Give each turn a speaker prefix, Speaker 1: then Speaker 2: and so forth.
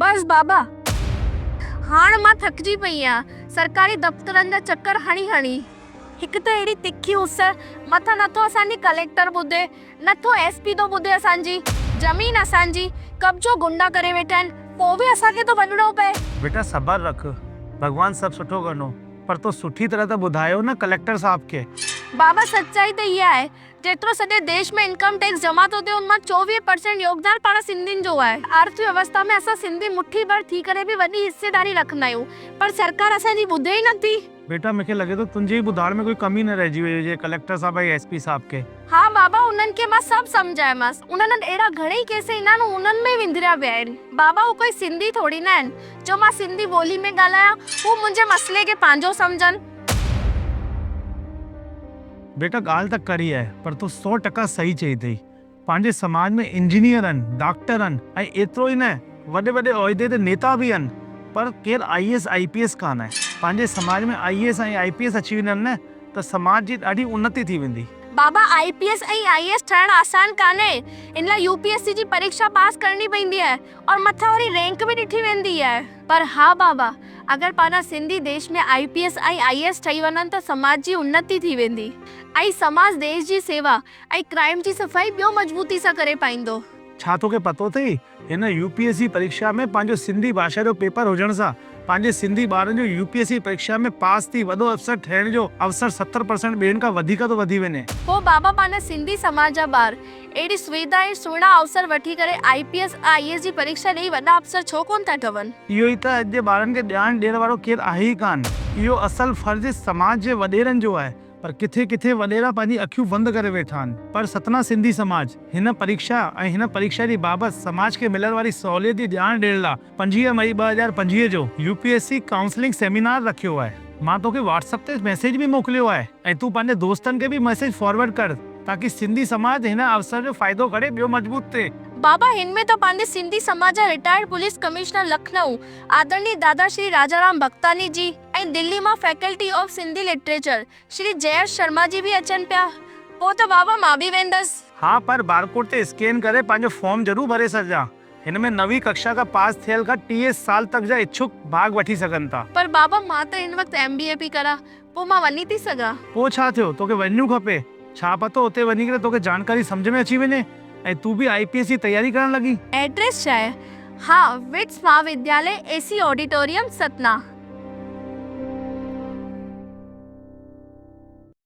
Speaker 1: بس بابا هاڻ مان ٿڪجي پئي آهيان سرڪاري دفترن جا چڪر هڻي هڻي. هڪ ته اهڙي تکي اس مٿان نٿو اسان جي ڪليڪٽر ٻڌي نٿو ايس پي ٿو ٻڌي اسان جي زمين اسان جي قبضو گنڊا ڪري ويٺا آهن پوء به اسان کي ٿو وڃڻو پئي.
Speaker 2: بيٽا صبر رک ڀڳوان سڀ سٺو ڪندو پر تو سٺي طرح ته ٻڌايو نه ڪليڪٽر صاحب کي.
Speaker 1: بابا سچائي ته اها آهي جيترو سڄي ديش ۾ انڪم ٽيڪس جمع ٿو ٿئي ان مان 24 پرسينٽ يوگدان پاڻ سنڌين جو آهي. ارٿ ويوسٿا ۾ اسان سنڌي مٺي ڀر ٿي ڪري به وڏي حصيداري رکندا آهيون پر سرڪار اسان جي ٻڌي ئي نٿي.
Speaker 2: بيٽا مون کي لڳي ٿو تنهنجي ئي ٻڌائڻ ۾ ڪوئي ڪمي نه رهجي وئي هجي ڪليڪٽر صاحب ۽ ايس پي صاحب کي.
Speaker 1: ها بابا انهن کي مان سڀ سمجهايومانس انهن وٽ اهڙا گهڻئي ڪيس ايندا آهن هو انهن ۾ ئي وندريا پيا آهن. بابا هو ڪوئي سنڌي ٿوري نه آهن جو مان سنڌي ٻولي ۾ ڳالهايان هو منهنجي مسئلي کي پنهنجو سمجهن.
Speaker 2: بيٽا ڳالهه ته کري آهي پر تو سو ٽڪا صحيح چئي اٿئي. پنهنجي سماج ۾ انجنيئر آهن، ڊاڪٽر آهن ۽ ايترو ئي نه وڏي وڏي عهدي تي نيتا به آهن پر ڪير I S I P S ڪانه آهي. پنهنجي سماج ۾ I S ۽ I P S اچي وڃن نه ته سماج جي ڏاڍي انتي ٿي ويندي.
Speaker 1: بابا آء پي ايس ۽ I S ٺهڻ آسان ڪانهي ان لاء يو پي ايس سي جي پريڪشا پاس ڪرڻي پوندي آهي اور مٿان وري رينڪ به ڏٺي ويندي آهي. پر ها بابا اگر پاڻ سنڌي ديش ۾ آء پي ايس ۽ I S ٺهي وڃن ته سماج جي انتي ٿي ويندي ۽ سماج ديش جي سيوا ۽ ڪرائيم جي صفائي ٻيو مضبوطي سان ڪري پائيندو.
Speaker 2: ڇا توکي پتو اٿئي هن يو پي ايس سي پريڪشا ۾ پنهنجو سنڌي ڀاشا جو پيپر هجڻ سان پنهنجي سنڌي ٻارن جو يو پي ايس سي پريڪشا ۾ پاس ٿي وڏو افسر ٺهڻ جو اوسر 70% ٻين کان وڌيڪ ٿو وڌي وڃي.
Speaker 1: پوء بابا پنهنجا سنڌي سماج جا ٻار اهڙي سويڌا ۽ سهڻا اوسر وٺي ڪري آء پي ايس ۽ I S جي پريڪشا ڏئي وڏا افسر ڇو ڪونه ٿا ٺهن؟
Speaker 2: اهو ئي ته اڄ جي ٻارن کي ڄاڻ ڏيڻ وارو ڪير آهي ئي ڪانه. اهو اصل فرض سماج جي وڏيرن جو آهي پر ڪٿي ڪٿي وڏيرا پنهنجي اکيون بند ڪري ويٺا آهن. پر ستنا سنڌي سماج هن پريڪشا ۽ هن پريڪشا جي بابت سماج کي ملڻ واري سهوليت جي ڄاڻ ڏيڻ لا 25 مئي 2025 جو U P S C counselling seminar رکيو آهي. مان توکي واٽس اپ تي ميسيج به موڪليو آهي ۽ تون پنهنجي دوستن کي به ميسيج فارورڊ ڪر تاڪي سنڌي سماج هن اوسر جو فائدو کڻي ٻيو مضبوط ٿئي.
Speaker 1: بابا هن ۾ ته پنهنجي سنڌي سماج جا رٽائرڊ پوليس ڪمشنر لکنئو آدرڻي دادا شري راجارام ڀڳتاني جي ۽ دلي مان faculty of Sindhi literature Shri Jayesh Sharma ji به اچن پيا پوء ته بابا مان به ويندس.
Speaker 2: ها پر بارڪوڊ تي اسڪين ڪري پنهنجو فارم ضرور ڀري ڇڏجان. هن ۾ نوين ڪڪشا کان پاس ٿيل کان 30 سال تڪ جا اڇڪ ڀاڳ وٺي سگهن ٿا.
Speaker 1: پر بابا مان ته هن وقت ايم بي اي پئي ڪران پوء مان وڃي ٿي سگهان؟
Speaker 2: پوء ڇا ٿيو توکي وڃڻو کپي. ڇا پتو اتي وڃي ڪري توکي جانڪاري سمجهه ۾ اچي وڃي ۽ تون به آء پي ايس جي تياري ڪرڻ لڳين.
Speaker 1: ايڊريس ڇا آهي؟ ها وٽس مهاوديالي اي سي آڊيٽوريم ستنا.